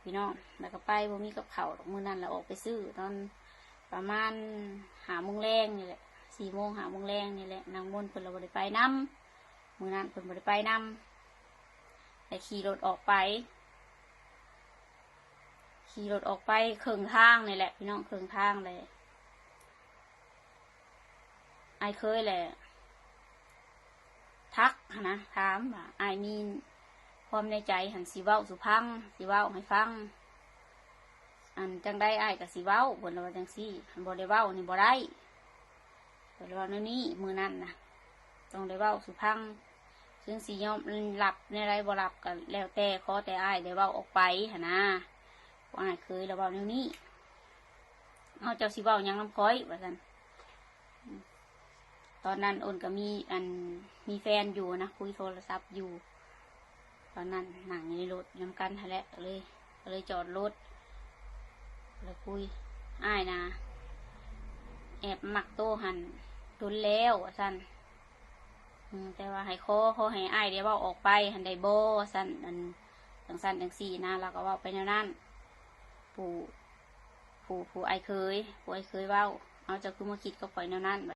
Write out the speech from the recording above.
ພີ່ນ້ອງ ແລ້ວກໍໄປ ບໍ່ມີກັບເຂົ້າດອກ. ມື້ນັ້ນລະອອກໄປຊື້ຕອນປະມານຫ້າໂມງແລງນີ້ແຫຼະ ສີ່ໂມງ ຫ້າໂມງແລງນີ້ແຫຼະ. ນາງມົນເພິ່ນລະບໍ່ໄດ້ໄປນຳ ມື້ນັ້ນເພິ່ນບໍ່ໄດ້ໄປນຳ ແລະຂີ່ລົດອອກໄປ ຂີ່ລົດອອກໄປເຄິ່ງທາງນີ້ແຫຼະ ພີ່ນ້ອງ ເຄິ່ງທາງແຫຼະ ອ້າຍເຄີຍແຫຼະທັກຫັ້ນນະ ຖາມວ່າ ອ້າຍມີຄວາມໃນໃຈຫັ້ນ ຊິເວົ້າສູ່ຟັງ ຊິເວົ້າໃຫ້ຟັງ ອັນ ຈັ່ງໃດອ້າຍກໍຊິເວົ້າ ເພິ່ນລະວ່າຈັ່ງຊີ້ ຄັນບໍ່ໄດ້ເວົ້ານີ້ບໍ່ໄດ້ ເພິ່ນລະເວົ້າແນວນີ້ ມື້ນັ້ນນະ ຕ້ອງໄດ້ເວົ້າສູ່ຟັງ ເຊິ່ງຊິຍອມຮັບແນວໃດບໍ່ຮັບກໍແລ້ວແຕ່ ຂໍແຕ່ອ້າຍໄດ້ເວົ້າອອກໄປຫັ້ນນະ. ອ້າຍເຄີຍລະເວົ້າແນວນີ້ ເຮົາ ເຈົ້າຊິເວົ້າຫຍັງນຳຂ້ອຍ ວ່າຊັ້ນ. ຕອນນັ້ນໂອນກໍມີ ອັນ ມີແຟນຢູ່ນະ ຄຸຍໂທລະສັບຢູ່ ຕອນນັ້ນນັ່ງຢູ່ໃນລົດນຳກັນຫັ້ນແຫຼະ ກໍເລີຍ ກໍເລີຍຈອດລົດ ແລ້ວຄຸຍ ອ້າຍນະແອບມັກໂຕຫັ້ນດົນແລ້ວ ວ່າຊັ້ນ. ອືມ ແຕ່ວ່າໃຫ້ຂໍ ຂໍໃຫ້ອ້າຍໄດ້ເວົ້າອອກໄປຫັ້ນໄດ້ບໍ່ ວ່າຊັ້ນ ອັນ ຈັ່ງຊັ້ນຈັ່ງຊີ້ນະ ລາວກໍເວົ້າໄປແນວນັ້ນ ຜູ້ ຜູ້ ຜູ້ອ້າຍເຄີຍ ຜູ້ອ້າຍເຄີຍເວົ້າ ເອົາ ເຈົ້າຄືມາຄິດກັບຂ້ອຍແນວນັ້ນ.